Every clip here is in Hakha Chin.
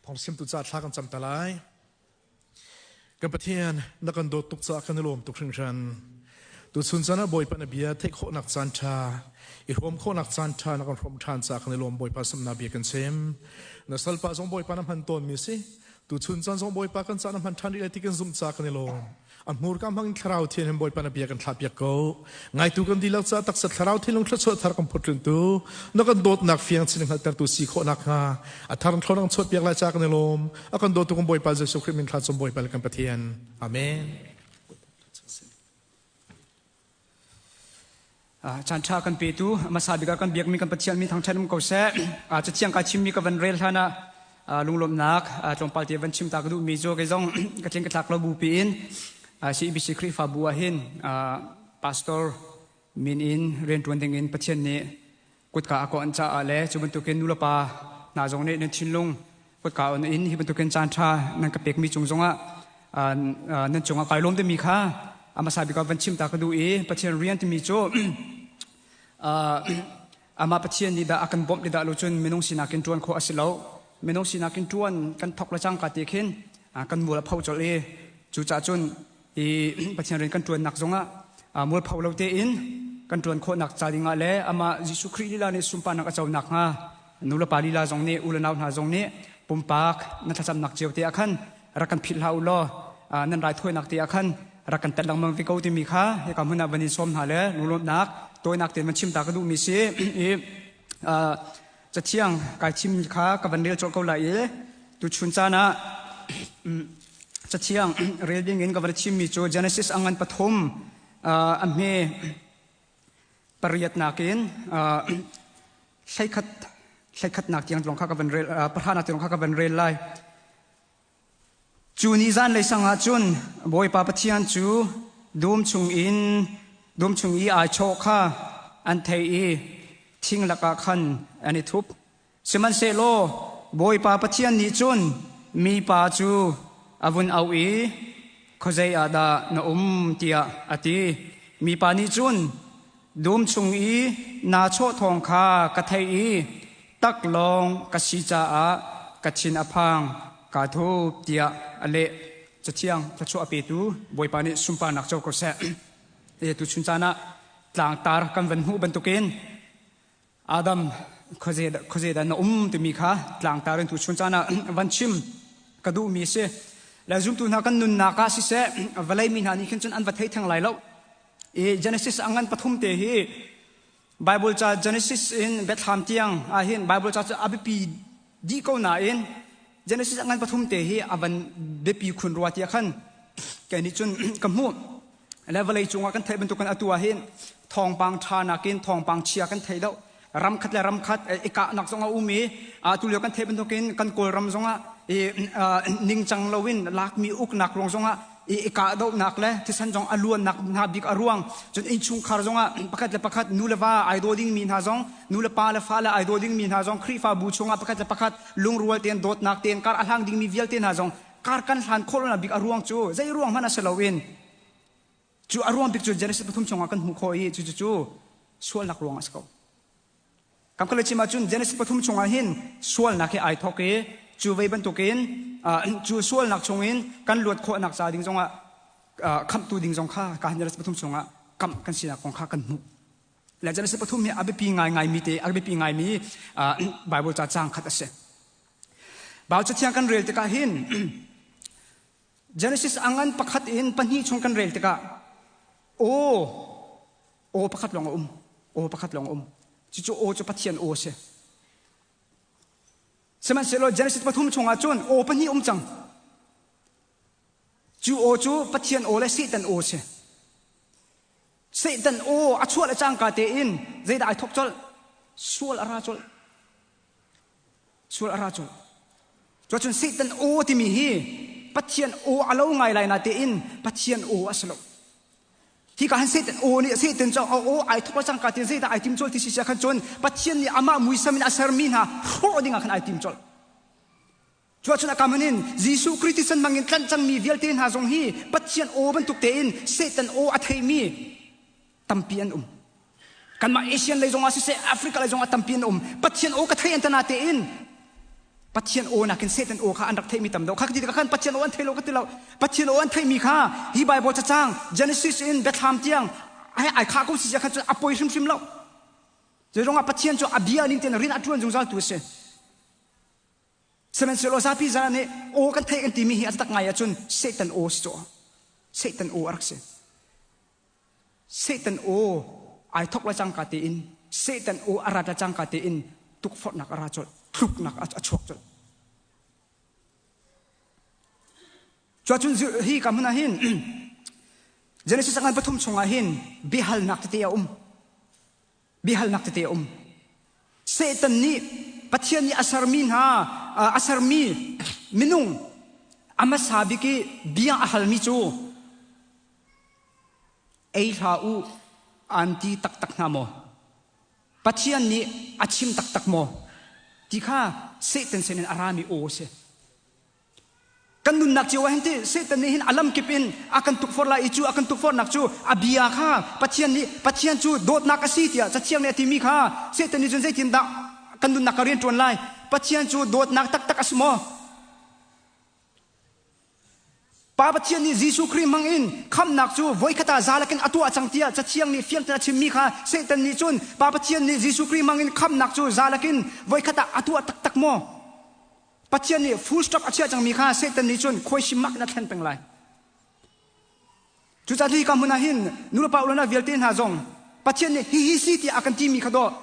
Phungchimtu ca thla kan cam ta lai. Kan Pathian, na kan dawt tuk caah kan i lawm tuk hringhran. Tuchun caan ah Bawipa na bia theih khawhnak caan ṭha, i hrawm khawhnak caan ṭha na kan hrawm ṭhan caah kan i lawm Bawipa samnak bia kan chim. Na salpa zong Bawipa na hman tawnmi si. Tuchun caan zong Bawipa kan caan na hman ṭhan rih lai ti kan zumh caah kan i lawm. A hmurka hmang in thlarau thianghlim Bawipa na bia kan thlahpiak ko. Ngaitu kan dihlak caah taksa thlarau thinlung thluachuah thar kan phuttluntu na kan dawtnak fiang chin hngalhtertu si khawh nakhnga a thar thlon ang chuahpiak lai caah kan i lawm. A kan dawtu kan Bawipa Jesuh Khrih min thla cum Bawipa le kan Pathian. Amen. Caan ṭha kan petu hmasa bik ah kan biakmi kan Pathian min thangṭhat um ko seh. Cathiang ka chimmi ka van rel hlan ah lunglawmhnak tlawmpal te van chim ta ka duhmi cu kei zong ka tling ka tlak lo bu piin CEBC Khrihfabu ah hin pastor min in rianṭuan ding in Pathian nih kutka a kawh caah le cu bantukin nulepa hna zong nih nan thinlung kutka on in hi bantukin caan ṭha nan ka pekmi cung zongah nan cungah kai lawm timi kha a hmasa bik ah van chim ta ka duh i Pathian rian timi cu amah Pathian nih dah a kan bawmh ti dah lo cun minung sinak in ṭuan khawh a si lo. Minung sinak in ṭuan kan thawk le cangka ti khin kan mual a pho colh i cucaah cun i Pathian rian kan ṭuannak zongah mualpho lo tein kan ṭuan khawhnak ca dingah le amah Jesuh Khrih lila nih sunparnak a co nakhnga nu le pa lila zong nih u le nau hna zong nih pumpak na thlacamnak cio te ah khan rak kan philh hlah u law nan raithawinak te ah khan rak kan tet lengmang ve ko timi kha hika hmun ah van in sawm hna le lunglawmhnak tawinak tein van chim ta ka duhmi si i cathiang kai chimmi kha ka van rel colh ko lai i tuchun caan ah cathiang rel ding in ka van chimmi cu Genesis angan pathum a hme pariatnak in hleikhat hleikhatnak tiang lawng kha ka van rel pahranak tiang kha ka van rel lai. Cu ni zanlei sang ah cun Bawipa Pathian cu dum chung in dum chung i ai chawh kha an thei i thing lakah khan an i thup. Sihmanhsehlaw Bawipa Pathian nih cun mipa cu a vun auh i, Khuazei ah dah na um? tiah a ti. Mipa nih cun, Dum chung i naa chawh thawng kha ka theih i taklawng ka si caah ka thin a phang, kaa thup, tiah a leh. Cathiang thluachuah a petu Bawipa nih sunparnak co ko seh. Tuchun caan ah tlangtar kan van hmuh bantukin Adam khuaze dah na um timi kha tlangtar in tuchun caan ah van chim ka duhmi a si. Le zumtu hna kan nunnak ah siseh vawlei mi hna nih khin cun an va thei theng lai lo. I Genesis a ngan pathum te hi Bible ca Genesis in Bethlehem tiang ah hin Bible ca cu a biapi dih ko nain Genesis a ngan pathum te hi a van biapi khun rua tiah khan kei nih cun ka hmuh. Le vawlei cungah kan theih bantukin atu ah hin thawngpang ṭha nakin thawngpang chia kan thei deuh. Ram khat le ram khat i kahnak zong a um i atu lio kan theih bantukin kan Kawlram zongah i ningcang loin lakmi uknak ruang zongah i kahdohnak le thisen zong a luannak hna bik a ruang. Cun innchungkhar zongah pakhat le pakhat nu le va ai daw dingmi hna zong nu le pa le fa le ai daw dingmi hna zong Khrihfabu chungah pakhat le pakhat lungrual tein dawtnak tein kar a hlang dingmi vialte hna zong kar kan hlan khawh lonak bik a ruang cu zei ruang hmanh a si loin cu a ruang bik cu Genesis pathum chungah kan hmuh khawh i cu cu sualnak ruang a si ko. Kam kale chim ahcun Genesis pathum chungah hin sualnak hi ai thawk i cu vei bantukin cu sualnak chungin kan luat khawhnak ca ding zongah khamhtu ding zong kha ka Genesis pathum chungah kamh kan sinak kong kha kan hmuh. Le Genesis pathum hi a biapi ngaingai mi te a biapi ngaimi Bible ca caang khat a si. Bible Cathiang kan rel tikah hin Genesis a ngan pakhat in pahnih chung kan rel tikah aw aw pakhat lawng a um aw pakhat lawng a um cucu aw cu Pathian aw a si sihmanhsehlaw Genesis pathum chungah cun aw pahnih um cang cu aw cu Pathian aw le Satan aw a si Satan aw a chuah le cangka tein zeidah ai thawk colh sual a ra colh Sual a ra colh. Cuacun Satan aw timi hi Pathian aw a lo ngai lai na tein Pathian aw a si lo. Hi ka han Satan aw nih Satan cu a aw ai thawk cangka tein zeidah ai tim colh ti si sia khan cun Pathian nih amah muisam in a sermi hna hrawh ding ah khan ai tim colh. Cuacun a kam in Jesuh Khrih thisen hmangin tlanh cangmi vialte hna zong hi Pathian aw bantuk tein Satan aw a theimi tampi an um. Kanmah Asian lei zongah siseh, Africa lei zongah tampi an um. Pathian aw ka thei an tana tein. Pathian aw nakin Satan aw kha an rak theihmi tam deuh. Kha ka ti tikah khan Pathian aw an thei lo ka ti lo. Pathian aw an theihmi kha hi Bible cacang Genesis in Biathlam tiang ai ai khah ko si khan cun a poi hrimhrim lo. Zeiruangah Pathian cu a bia ning tein rian a ṭuan zungzal tu a si. Sihmanhsehlaw zapi zan nih aw kan theih kan timi hi a tak ngai ahcun Satan aw si cu. Satan aw a rak si. Satan aw ai thok le cangka tein Satan aw a rat le cangka tein tukforhnak a ra colh, tluknak a chuak colh. Cuacun hi ka hmun ah hin Genesis ngan pathum chungah hin biahalnak tete a um. Biahalnak tete a um. Satan nih Pathian nih a sermi hna a sermi minung a hmasa bik i bia a halmi cu ei hlah u an ti taktak hna maw? Pathian nih a chim taktak maw? Ti kha Satan sinin a rami aw a si. Kan nunnak cio ah hin ti Satan nih hin a lamkip in a kan tukforh lai i cu a kan tukforhnak cu a bia kha Pathian nih Pathian cu dawtnak a si tiah Cathiang nih a timi kha Satan nih cun zeitindah kan nunnak ka rian ṭuan lai? Pathian cu dawtnak taktak a si maw? Pa Pathian nih Jesuh Khrih hmang in khamhnak cu voikhat ah zalak in a tuah cang tiah Cathiang nih fiang tein a chimmi kha Satan nih cun Pa Pathian nih Jesuh Khrih hmang in khamhnak cu zalak in voikhat ah a tuah taktak maw? Pathian nih full stop a chiah cangmi kha Satan nih cun khuaisim mak in a thlen peng lai. Cucaah hi ka hmun ah hin nulepa ulana vialte hna zong Pathian nih hihi si tiah a kan timi kha dawh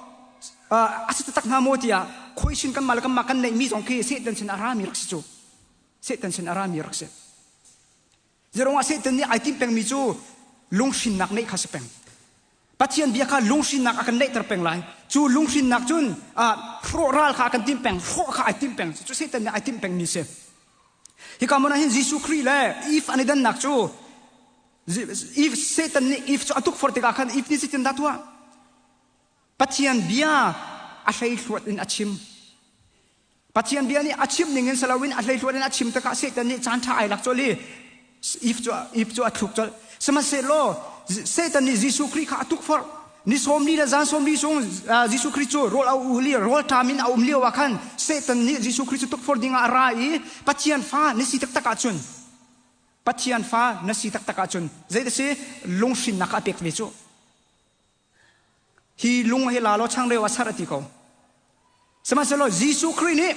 a si taktak hnga maw tiah khuaisin kanmah le kanmah kan neihmi zong khi Satan sin a rami rak si cu. Satan sin a rami rak si. Zeruangah Satan nih ai timh pengmi cu lunghrinnak neih kha si peng. Pathian bia kha lunghrinnak a kan neihter peng lai. Cu lunghrinnak cun hrawh ral kha a kan timh peng, hrawh kha ai timh peng. Cu Satan nih ai timh pengmi si. Hika hmun ah hin Jesuh Khrih le Eve an i dannak cu Eve Satan nih Eve cu a tukforh tikah khan Eve nih zeitin dah tuah? Pathian bia a hleihluat in a chim. Pathian bia nih a chim ning in si loin a hleihluat in a chim tikah Satan nih caan ṭha ai lak colh i Eve cu Eve cu a thluk colh. Sihmanhsehlaw Satan nih Jesuh Khrih kha a tukforh. Ni 40 le zan 40 chung Jesuh Khrih cu rawl a ul i rawlṭam in a um lio ah khan Satan nih Jesuh Khrih cu tukforh ding ah a ra i Pathian fa na si taktak ahcun Pathian fa na si taktak ahcun zei si lunghrinnak kha a pek ve cu. Hi lung hi la law changreu ah ser a ti ko. Sihmanhsehlaw Jesuh Khrih nih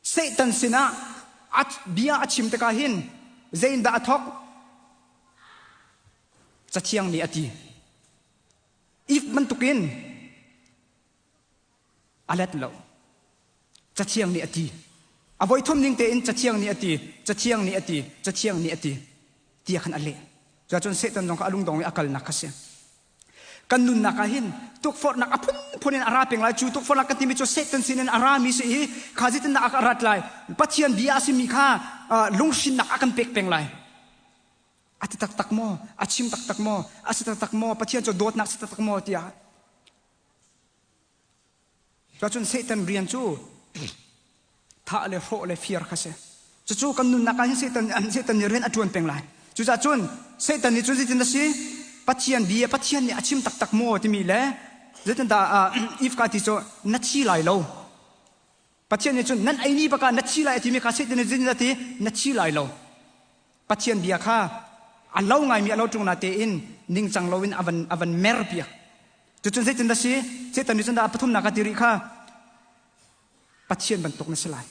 Satan sinah a bia a chim tikah hin zeindah a thawk? Cathiang nih a ti. If bantukin a let lo. Cathiang nih a ti. A voithum ning tein Cathiang nih a ti, Cathiang nih a ti, Cathiang nih a ti tiah khan a leh. Cuacun Satan zong kha a lungdong i a kalnak kha si. Kan nunnak ah hin tukforhnak a phunphun in a ra peng lai. Cu tukforhnak kan timi cu Satan sin in a rami si i kha zeitindah a rat lai. Pathian bia a simi kha lunghrinnak a kan pek peng lai. A ti taktak maw? A chim taktak maw? A si taktak maw? Pathian cu dawtnak si taktak maw? tiah Cuacun Satan rian cu thah le hrawh le fir kha si. Cucu kan nunnak ah hin Satan, Satan nih rian a ṭuan peng lai. Cucaah cun Satan nih cun zeitin a si? Pathian bia Pathian nih a chim taktak maw timi le zeitindah if ka ti cu na thi lai lo. Pathian nih cun nan ei ni bak ah na thi lai a timi kha Satan nih zeitin a ti? Na thi lai lo. Pathian bia kha a lo ngaimi a lo ṭung na tein ningcang loin a van a van mer piak. Cucun zeitin dah si? Satan nih cun dah a pathumnak a ti rih kha Pathian bantuk na si lai.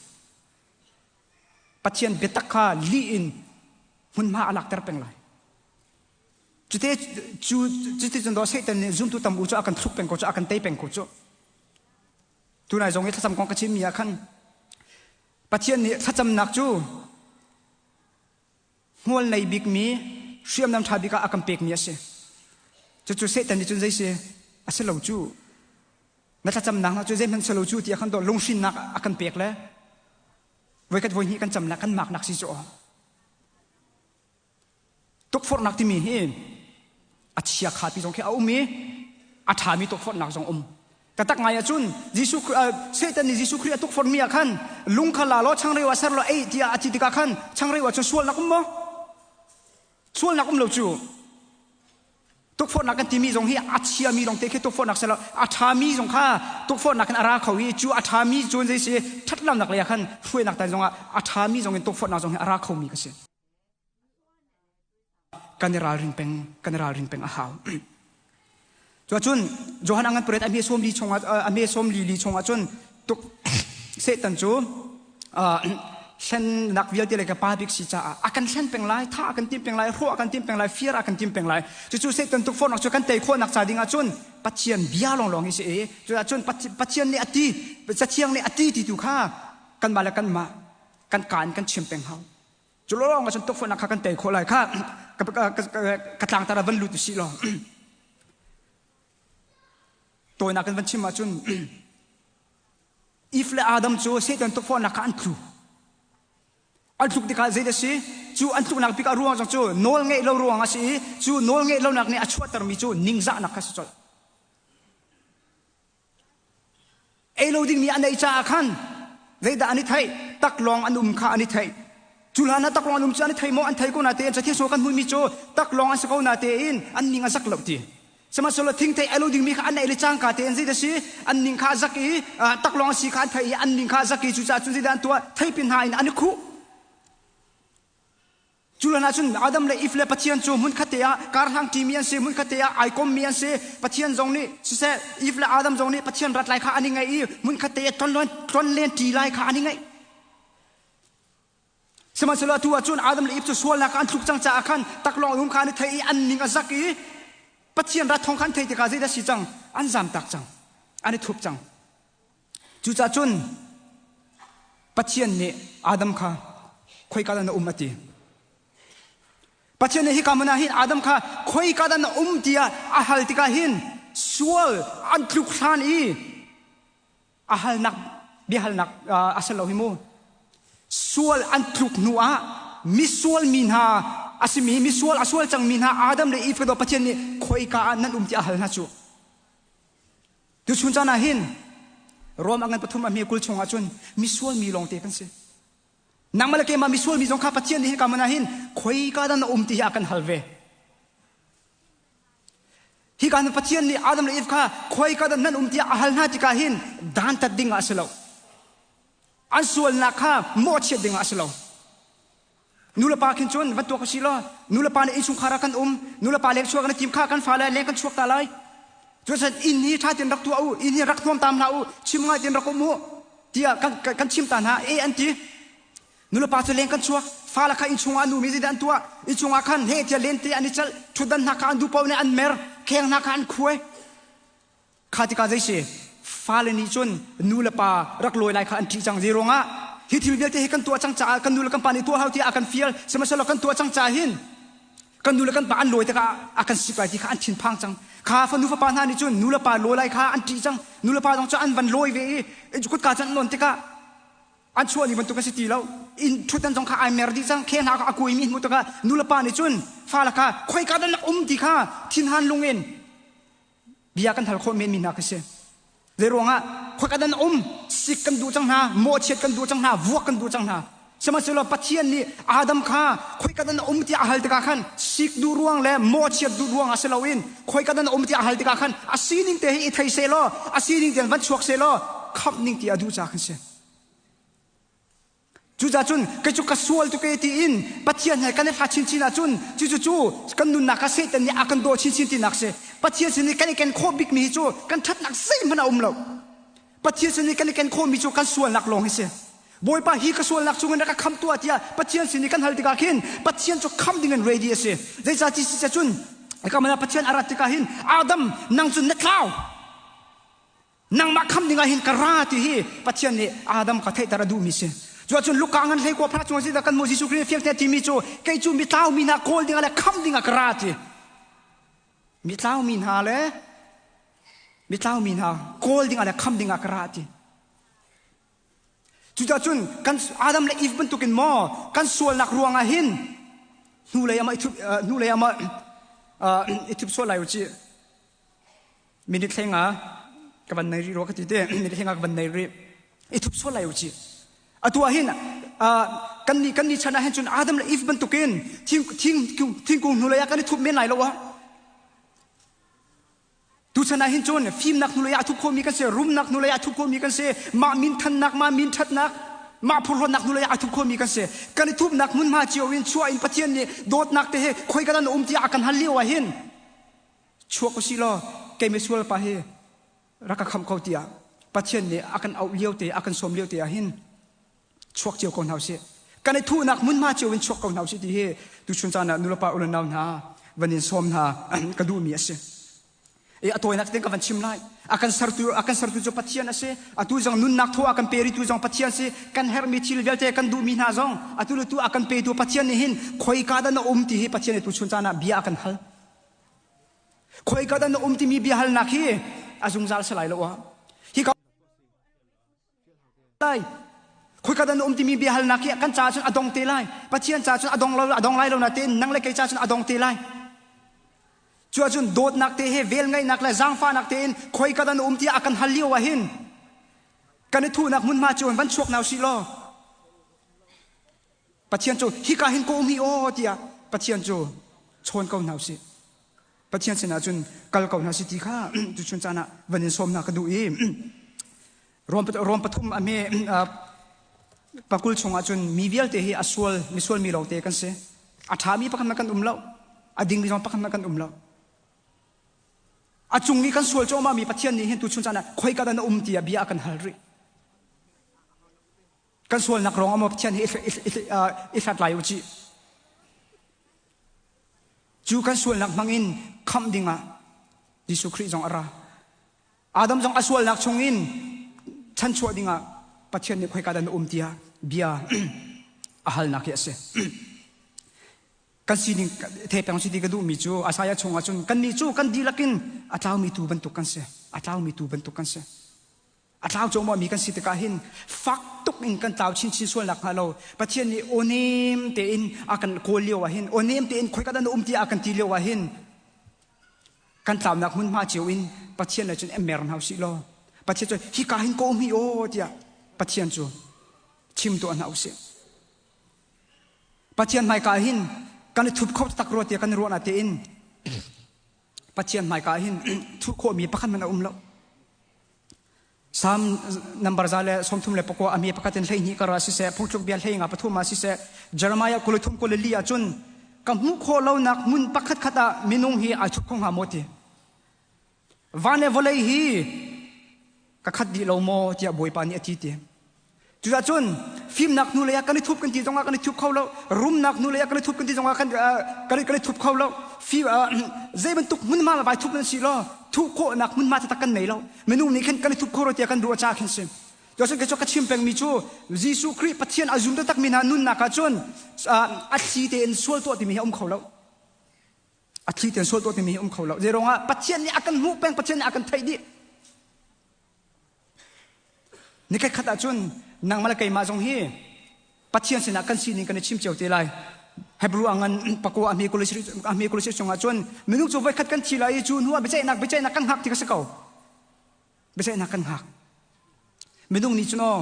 Pathian biatak kha lih in hmunhma a lakter peng lai. Cute cu cuti cun daw Satan nih zumtu tam u cu a kan thluk peng ko cu a kan tei peng ko cu. Tunai zong i thlacam kong ka chimmi ah khan Pathian nih thlacamnak cu hmual nei bikmi hriamnam ṭha bik ah a kan pekmi a si. Cucu Satan nih cun zei si a si lo cu na thlacamnak hna cu zeihmanh si lo cu ti a kan dawh lunghrinnak a kan pek le voikhat voihnih kan camnak kan maknak si cu aw. Tukforhnak timi hi a chiakha ti zong khi a um i a ṭhami tukforhnak zong um. Taktak ngai ahcun Jesuh Satan nih Jesuh Khrih a tukforhmi ah khan lung kha la law changreu ah ser law ei tiah a ti tikah khan changreu ah cun sualnak um maw? Sualnak um lo cu. Tukforhnak kan timi zong hi a chiami lawng te khi tukforhnak si lo a ṭhami zong kha tukforhnak in a ra kho i cu a ṭhami cun zei si ṭhatlonak lei ah khan hruainak tan zongah a ṭhami zong in tukforhnak zong hi a ra khomi ka si. Kan i ralring peng kan i ralring peng a hau. Cuacun Johan angan pret a hme sawm li chungah a hme sawm li li chungah cun tuk Satan cu hlennak vialte le ka pa bik si caah a kan hlen peng lai tha a kan tim peng lai hrawh a kan tim peng lai fiar a kan tim peng lai cucu Satan tukforhnak cu kan tei khawhnak ca ding ahcun Pathian bia lawnglawng hi si i cuahcun Pathian nih a ti Cathiang nih a ti ti tu kha kanmah le kanmah kan kaan kan chim peng hau cu lawng ahcun tukforhnak kha kan tei khawh lai kha ka tlangtar ah van lut usih law tawinak kan van chim ahcun Eve le Adam cu Satan tukforhnak kha an tlu. An tluk tikah zei a si? Cu an tluknak bik a ruang zong cu nawl ngeih lo ruang a si i cu nawl ngeih lonak nih a chuahtermi cu ningzahnak kha si colh. Ei lo dingmi an ei caah khan zeidah an i theih? Taklawng an um kha an i theih. Cu hlan ah taklawng an um cu an i thei maw? An thei ko natein cathiang sawh kan hmuhmi cu taklawng an si ko natein an ning a zak lo ti. Sihmanhsehlaw thingthei ei lo dingmi kha an ei le cangka tein zei dah si an ning kha a zak i taklawng si kha an theih i an ning kha a zak i cucaah cun zeidah an tuah theipi hna in an i khuh. Cu hlan ah cun Adam le Eve le Pathian cu hmunkhat te ah karhlang ṭimi an si, hmunkhat te ah ai kommi an si. Pathian zong nih siseh Eve le Adam zong nih Pathian rat lai kha an i ngaih i hmunkhat te ah tlonlen ṭi lai kha an i ngaih. Sihmanhsehlaw atu ah cun Adam le Eve cu sualnak ah an tluk cang caah khan taklawng um kha an i thei i an ning a zak i Pathian rat thawng kha an theih tikah zeidah si cang? An zamtak cang. An i thup cang. Cucaah cun Pathian nih Adam kha khoika dah na um a ti. Pathian nih hika hmun ah hin Adam kha khoika dah na um tiah a hal tikah hin sual an tluk hlan i a halnak biahalnak a si lo hi mu sual an tluk hnu ah misual mi hna a simi misual a sual cangmi hna Adam le Eve ka Pathian nih khoika ah nan um ti a hal hna cu tuchun caan ah hin Rom a ngan pathum a hme 20 chung ah cun misual mi lawngte kan si nangmah le keimah misual mi zong kha Pathian nih hika man ah hin khoika dah na um ti hi a kan hal ve Hika hin Pathian nih Adam le Eve kha khoika dah nan um tiah a hal hna tikah hin dantat ding ah a si lo. An sualnak kha mawhchiat ding ah a si lo. Nulepa khin cun va tuak usih law nulepa nih innchungkhar ah kan um nulepa leng chuak na tim kha kan fale leng kan chuak ta lai. Cucaah inn hi ṭha tein rak tuah u, inn hi rak hnuam tam hlah u, chim ngai tein rak um u tiah kan, kan chim ta hna. E an ti. Nulepa cu leng kan chuak fale kha innchung ah nu mi zeidah an tuah innchung ah khan he tiah lente an i celh ṭhutdan hna kha an duh paoh nih an mer kheng hna kha an khuai kha tikah zei si fale nih cun nu le pa rak lawi lai kha an ṭih cang zei ruangah hi thil vialte hi kan tuah cang caah kan nu le kan pa nih tuah hau tiah a kan fial sihmanhsehlaw kan tuah cang caah hin kan nu le kan pa an lawi tikah a kan sik lai ti kha an thinphang cang kha fanu fapa hna nih cun nu le pa lawi lai kha an ṭih cang nu le pa zong cu an van lawi ve i kutka cu an nawn tikah An chuah ni bantuk a si ti lo. Inn ṭhutdan zong kha ai mer dih cang. Kheng hna kha a kuaimi hmuh tikah nulepa nih cun fale kha khoika dah nak um ti kha thinhan lung in bia kan hal khawh menmi hna kha si. Zei ruangah khoika dah na um sik kan duh cang hna, mawhchiat kan duh cang hna, vuak kan duh cang hna. Sihmanhsehlaw Pathian nih Adam kha khoika dah na um tiah a hal tikah khan sik duh ruang le mawhchiat duh ruang ah si loin khoika dah na um tiah a hal tikah khan a sining te hi i thei seh law a sining tein van chuak seh law khamh ning ti a duh caah khan si. Cucaah cun kei cu ka sual tuk e tiin Pathian he kan i hlat chinchin ahcun cucu cu kan nunnak kha Satan nih a kan daw chinchin tinak si. Pathian sin i kan i ken khawh bikmi hi cu kan ṭhatnak zeihmanh a um lo. Pathian sin i kan i ken khawhmi cu kan sualnak lawng hi si. Bawipa hi ka sualnak chungin rak ka khamh tuah tiah Pathian sin i kan hal tikah khin Pathian cu khamh ding in ready a si. Zeicah ti si cun kamana Pathian a rat tikah hin Adam nang cun na tlau. Nangmah khamh ding ah hin ka ra ti hi Pathian nih Adam kha theihter a duhmi si. Cuahcun Luka ngan hlei kua phra chung si kan hmuh Jesuh Khrih fiang te timi cu kei cu mitlau mi hna kawl ding ah le khamh ding ah ka ra ti. Mitlau mi hna le mitlau mi hna kawl ding ah le khamh ding ah ka ra ti. Cucaah cun kan Adam le Eve bantukin maw kan sualnak ruangah hin hnulei ama hnulei ama i thup sual lai u ci. Minute thlenga ka van nei rih rua ka ti te minute thlenga ka van nei rih i thup sual lai u ci atu ah hin kan ni kan ni chan ah hin cun Adam le Eve bantukin thing thing thingkung hnulei ah kan i thup men lai lo ah. Tuchan ah hin cun fimnak hnulei ah thup khomi kan si, rumnak hnulei ah thup khomi kan si, mah minthannak, mah min ṭhatnak, mah phurhlawtnak hnulei ah thup khomi kan si. Kan i thupnak hmunhma cio in chuah in Pathian nih dawtnak te he khoi kan um tiah a kan hal lio ah hin chuak usih law kei misual pa hi rak ka khamh ko tiah Pathian nih a kan auh lio te, a kan sawm lio te ah hin chuak cio ko hna usih. Kan i thuhnak hmunhma cio in chuak ko hna usih ti hi tuchun caan ah nulepa ulenau hna van in sawm hna ka duhmi a si. E a tawinak te ka van chim lai. A kan sertu a kan sertu cu Pathian a si. Atu zong nunnak thaw a kan peri tu zong Pathian si. Kan herhmi thil vialte kan duhmi hna zong atu le tu a kan petu Pathian nih hin khoika dah na um ti hi Pathian nih tuchun caan ah bia a kan hal. Khoika dah na um timi bia halnak hi a zungzal si lai lo ah. Hi ka lai. Khoika dah na um timi biahalnak hi kan caah cun a dong te lai. Pathian caah cun a dong lo a dong lai lo na tein nang le kei caah cun a dong te lai. Cu ahcun dawtnak te he vel ngaihnak le zaangfahnak tein khoika dah na um tiah a kan hal lio ah hin kan i thuhnak hmunhma cu van chuak nau si law Pathian cu hika hin ka um hi aw tiah Pathian cu chawn ko hna usih. Pathian sinah cun kal ko hna si ti kha tuchun caan ah van in sawm hna ka duh i Rom pathum a hme pakul chungah cun mi vialte hi a sual misual mi lawngte kan si. A ṭhami pakhat hmanh kan um lo. A dingmi zong pakhat hmanh kan um lo. A cung i kan sual cuahmah mi Pathian nih hin tuchun caan ah khoika dah na um tiah bia a kan hal rih. Kan sualnak ruang ah maw Pathian hi i hlat lai u cih. Cu kan sualnak hmangin khamh dingah Jesuh Khrih zong a ra. Adam zong a sualnak chungin chanchuah dingah Pathian nih khoika dah na um tiah bia a halnak hi a si. Kan sining the peng si ti ka duhmi cu Isaiah chungah cun kannih cu kan dihlak in a tlaumi tuu bantuk kan si. A tlaumi tuu bantuk kan si. A tlau cuahmahmi kan si tikah hin fak tuk in kan tlau chinchin sual nakhnga lo Pathian nih aw nem tein a kan kawl lio ah hin aw nem tein khoika dah na um tiah a kan ti lio ah hin kan tlaunak hmunhma cio in Pathian le cun em mer hna usih law Pathian cu hika hin ka um hi aw tiah Pathian cu chim tuah hna usih. Pathian hmaika hin kan i thup kho tak rua tiah kan i ruah na tein Pathian hmaika hin thuh khawhmi pakhat hmanh a um lo. Salm number 134 a mi pakhat in 12 kar ah siseh, phungthluk bia 13 pathum ah siseh, Jeremiah 33 24 ah cun ka hmuh khawh lonak hmun pakhat khat ah minung hi ai thup kho hnga maw ti. Van le vawlei hi ka khat dih lo maw tiah Bawipa nih a ti ti. Cucun fimnak hnu lei ah kan i thup kan ti zongah kan i thup kho lo, rumnak hnu lei ah kan i thup kan ti zongah kan kan i thup kho lo. Fi zei bantuk hmunhma vai thup nan si law thuh khawhnak hmunhma taktak kan nei lo. Minung nih khin kan i thup kho ro tiah kan ruah ca khin si. Cucun kei cu ka chim pengmi cu Jesuh Khrih Pathian a zum taktak mi hna nunnak ah cun a thli tein sual tuah timi hi a um kho lo. A thli tein sual tuah timi hi a um kho lo. Zeiruangah Pathian nih a kan hmuh peng, Pathian nih a kan theih dih. Nikhat khat ahcun nangmah le keimah zong hi Pathian sinah kan sining kan i chim cio te lai. Hebrew a ngan pakua a hme kul chungah cun minung cu voikhat kan thi lai i cu hnu ah biaceihnak biaceihnak kan hngak ti ka si ko. Biaceihnak kan hngak. Minung nih cun aw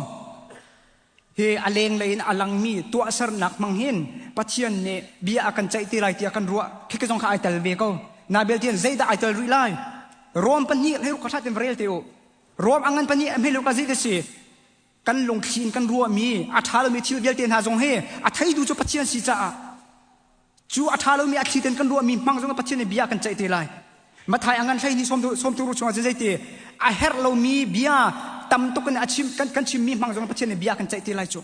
hi a lenglei in a langmi tuahsernak hmang hin Pathian nih bia a kan ceih te lai tiah kan ruah. Khika zong kha ai tel ve ko. Na belte zeidah ai tel rih lai? Rom pahnih hei ruk hrat in va rel te u. Rom a ngan pahnih a hmelu ka zei te si. Kan lungthli in kan ruahmi a ṭha lomi thil vialte hna zong hi a theitu cu Pathian si caah cu a ṭha lomi a thli ten kan ruahmi hmang zong Pathian nih bia kan ceih te lai. Mathai a ngan hlei ni sawm tu chungah cun zeiti a herh lomi bia tam tuk in a chim kan kan chimmi hmang zong Pathian nih bia kan ceih te lai cu.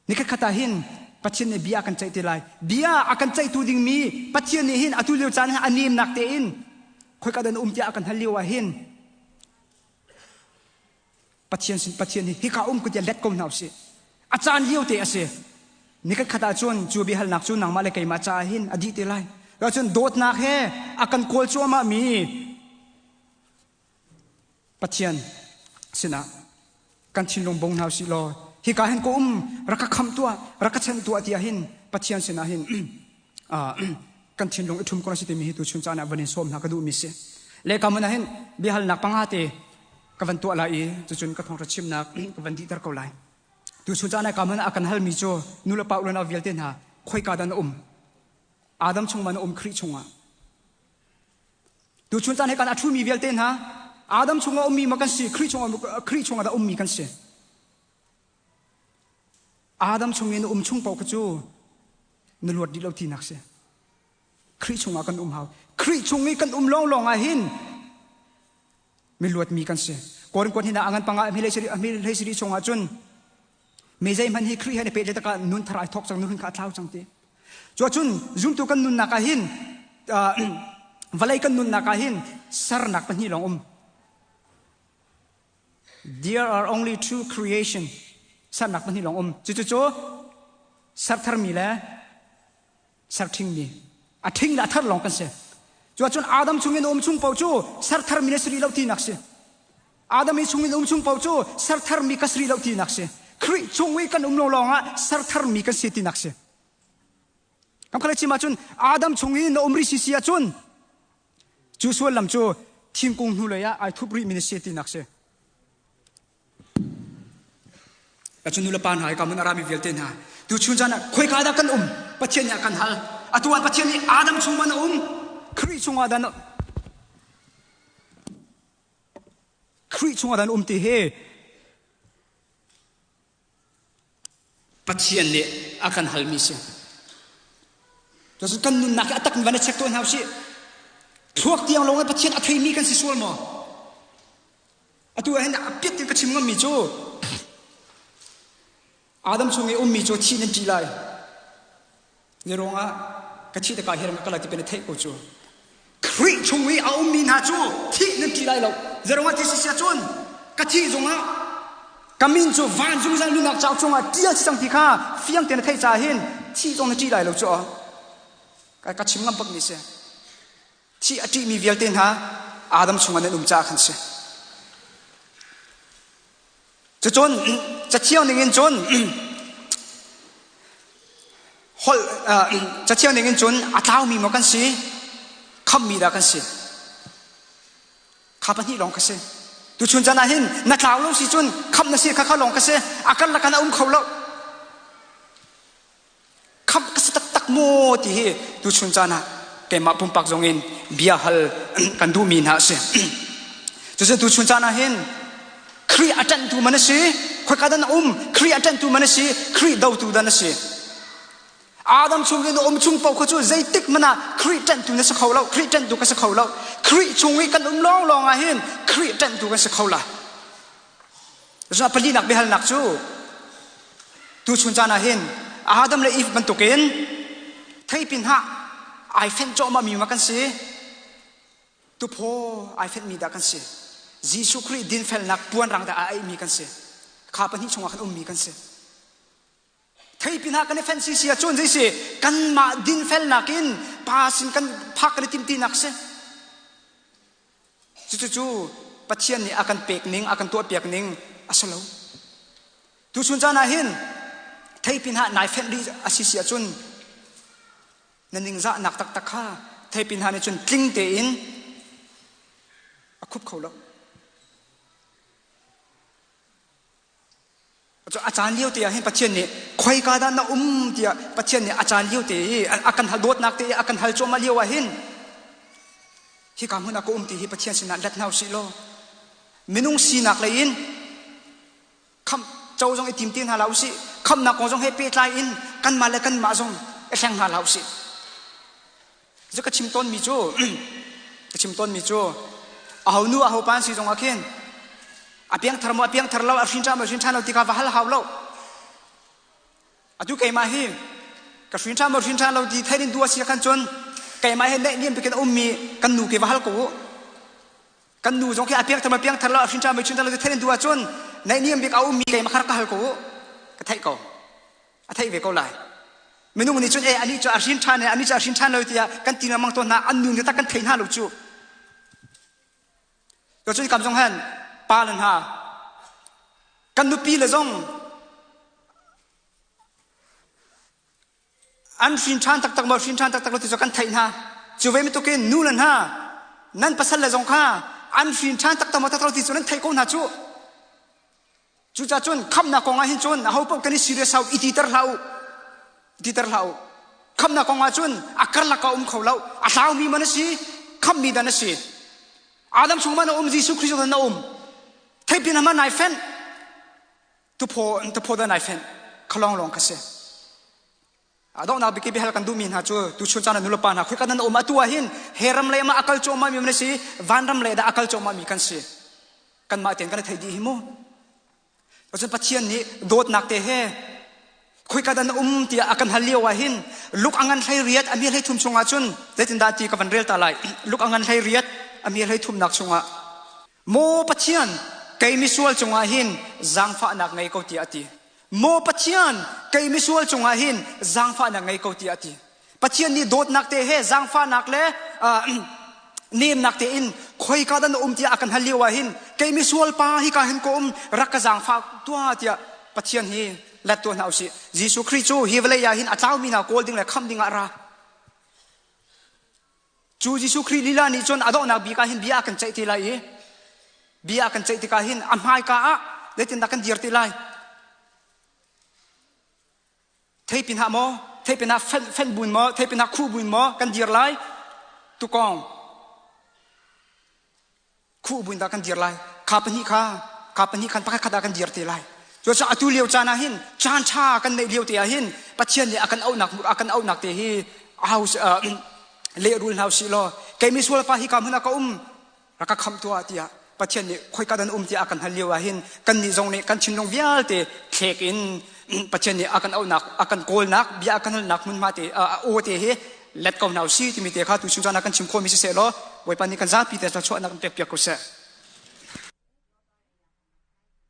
Nikhat khat ah hin Pathian nih bia a kan ceih te lai. Bia a kan ceihtu dingmi Pathian nih hin atu lio caan hin a nemnak tein khoika dah na um tiah a kan hal lio ah hin Pathian sin Pathian hi hika um ku tiah let ko hna usih. A caan lio te a si. Nikhat khat ah cun cu biahalnak cu nangmah le keimah caah hin a dih te lai. Cun dawtnak he a kan kawl cuahmah mi Pathian sinah kan thinlung bong hna usih law hika hin ka um rak ka khamh tuah rak ka chanh tuah tiah hin Pathian sinah hin kan thinlung i ṭhum ko si timi hi tu chun caan ah van in sawm hna ka duhmi si. Le ka mun ah hin biahalnak panga te ka van tuah lai i cucun ka thawngṭha chimnak ka van dihter ko lai. Tu chun caan ah ka mun ah a kan halmi cu nu le pa unau vialte hna khoika dah na um? Adam chung ma na um Khrih chungah? Tuchun caan he kan a ṭhumi vialte hna Adam chungah ummi ma kan si Khrih chungah Khrih chungah dah ummi kan si. Adam chung in um chung paoh kha cu na luat dih lo tinak si. Khrih chungah kan um hau. Khrih chung i kan um lawnglawng ah hin mi luatmi kan si. Korin kuat hina angan panga hmilei siri chungah cun mi zeihmanh hi Khrih he ne pehtlai takah nun thar ai thawk cang nun kha a thlau cang ti. Cuacun zumtu kan nunnak ah hin vawlei kan nunnak ah hin sernak pahnih lawng um. There are only two creation. Sernak pahnih lawng um. Cucu cu sertharmi le serṭhingmi. A ṭhing le a thar lawng kan si. Cuacun Adam chungin um chung paoh cu sertharmi na si rih lo tinak si. Adam i chungin um chung paoh cu sertharmi ka si rih lo tinak si. Khrih chung i kan um lo lawngah sertharmi kan si tinak si. Kam khala chim ahcun Adam chung i na um rih si si ahcun cu suallam cu thingkung hnulei ah ai thup rihmi na si tinak si. Cun nu le pa hna i kamun a rami vialte hna tu chun caan ah khoika dah kan um Pathian nih a kan hal atu ah Pathian nih Adam chung man a um Khrih chungah dah Khrih chungah dah um ti hi Pathian nih a kan halmi si. Cun kan nunnak hi a tak van i check tuah hna usih. Thluak tiang lawng in Pathian a theimi kan si sual maw? Atu ah hin a piat in ka chim ngammi cu Adam chung i ummi cu thi nan ṭih lai. Ni ruangah ka thi takah hiram ka lai ti na theih ko cu. Khrih chung i a ummi hna cu thih nan ṭih lai lo. Zeruangah ti si cun ka thih zongah ka min cu van zungzal nunnak cauk chungah ṭial si cang ti kha fiang tein na theih caah hin thih zong na ṭih lai lo cu. Ka chim ngam bakmi si. Thih a ṭihmi vialte hna Adam chungah nan um caah khan si. Cucun cathiang ningin cun holh cathiang ningin cun a tlaumi maw kan si khammi dah kan si kha pahnih lawng ka si tuchun caan ah hin na tlau lo si cun khamh na si kha kha lawng ka si a karlak ah na um kho lo khamh ka si taktak maw ti hi tuchun caan ah keimah pumpak zong in bia hal kan duhmi hna a si. Cucu tuchun caan ah hin Khrih a ṭanhtu man a si, khoika dah na um, Khrih a ṭanhtu man a si, Khrih dotu dah na si. Adam chung in um chung paoh kha cu zeitik hmanh ah Khrih ṭanhtu na si kho lo, Khrih ṭanhtu ka si kho lo. Khrih chung i kan um lawnglawng ah hin Khrih ṭanhtu kan si kho lai. Cun a palinak biahalnak cu tuchun caan ah hin Adam le Eve bantukin theipin hah ai fenh cawhmahmi ma kan si tuphaw ai fenhmi dah kan si Jesuh Khrih dinfelnak puanrang dah a aihmi kan si kha pahnih chungah khan ummi kan si theipin hah kan i fenh si si ahcun zei si kanmah dinfelnak in pa sin kan phak kan i timh tinak si Cucu Pathian nih a kan pek ning, a kan tuahpiak ning a si lo. Tuchun caan ah hin theipin ha nai fenh rih a si si ahcun na ningzahnak taktak kha theipin ha nih cun tling tein a khup kho lo. A caan lio te ah hin Pathian nih khoika dah na um tiah Pathian nih a caan lio te i a kan hal dawtnak te i a kan hal cuahmah lio ah hin hika hmun ah ka um ti hi Pathian sinah let hna usih law minung sinak lei in khamh co zong i tim ti hna hlah usih khamhnak kong zong he pehtlai in kanmah le kanmah zong i hleng hna hlah usih Cu ka chim tawnmi cu ka chim tawnmi cu aho nu aho pa an si zongah khin a piangthar maw a piangthar lo a hrin ṭha maw a hrin ṭha lo ti kha va hal hau lo atu keimah hi ka hrin ṭha maw hrin ṭha lo ti thei in duh a si khan cun keimah he naihniam bikin a ummi kan nu ke va hal ko u kan nu zong khi a piangthar maw piangthar lo a hrin ṭha maw hrin ṭha lo ti thei in duh ahcun naihniam bik a ummi keimah kha ka hal ko u ka theih ko a theih ve ko lai minung nih cun e anih cu a hrin ṭhan e anih cu a hrin ṭhan lo tiah kan ti lengmang tawn hna an nu nih tak kan thei hna lo cu to cun kam zong han pa le hna kan nupi le zong an hrin ṭhan taktak maw hrin ṭhan taktak lo ti cu kan theih hna cu ve bantukin nu le hna nan pasal le zong kha an hrin ṭhan taktak maw taktak lo ti cu nan theih ko hna cu Cucaah cun khamhnak kong ah hin cun aho paoh kan i serious hau i titer hlah u. Titer hlah u. Khamhnak kong ah cun a karlak ah um kho lo. A hlaumi man a si, khamhmi dan a si. Adam chung ma na um Jesuh Christ na um theipin ma nai fen tupho tupho da nai fen khalong long ka si adonghnak biki bihal kan duhmi hna cu tuchun caan nulepa hna khoi kan um atu ah hin he ram le ma akal cawma mi man si van ram le da akal cawma mi kan si kan mah ten kan thei dih hi mu cun Pathian nih dawtnak te he khoika dan um tiah a kan hal lio ah hin luk angan hlei riat a mi hlei thum chungah cun zeitindah ti ka van rel ta lai luk angan hlei riat a mi hlei thumnak chungah Maw Pathian, kei misual cungah hin zaangfahnak ngei ko tiah a ti. Maw Pathian, kei misual cungah hin zaangfahnak ngei ko tiah a ti. Pathian nih dawtnak te he zaangfahnak le nemnak te in khoika dah na um tiah a kan hal lio ah hin kei misual pa hi ka hin ka um rak ka zaangfah tuah tiah Pathian hi let tuah hna usih. Jesuh Khrih cu hi vawlei ah hin a tlaumi hna kawl ding le khamh ding ah a ra. Cu Jesuh Khrih lila nih cun a donghnak bik ah hin bia a kan ceih te lai i bia a kan ceih tikah hin a hmaika ah zeitindah kan dir te lai? Theipin hah maw? Theipin ah fenh buin maw? Theipin ah khuh buin maw kan dir lai? Tukawng khuh buin dah kan dir lai? Kha pahnih kha kha pahnih khan pakhat khat ah kan dir te lai. Cucaah atu lio caan ah hin caan ṭha kan neih lio te ah hin Pathian nih a kan auhnak a kan auhnak te hi au lehrul hna usih law kei misual pa hi ka hmun ah ka um rak ka khamh tuah tiah Pathian nih khoika dan um tiah a kan hal lio ah hin kan nih zong nih kan thinlung vialte thlek in Pathian nih a kan auhnak a kan kawlnak bia a kan halnak hmunhma te aw te hi let ko hna usih timi te kha tu chung caan ah kan chim khawhmi siseh law Bawipa nih kan zapi te chuahnak kan pek piak ko seh.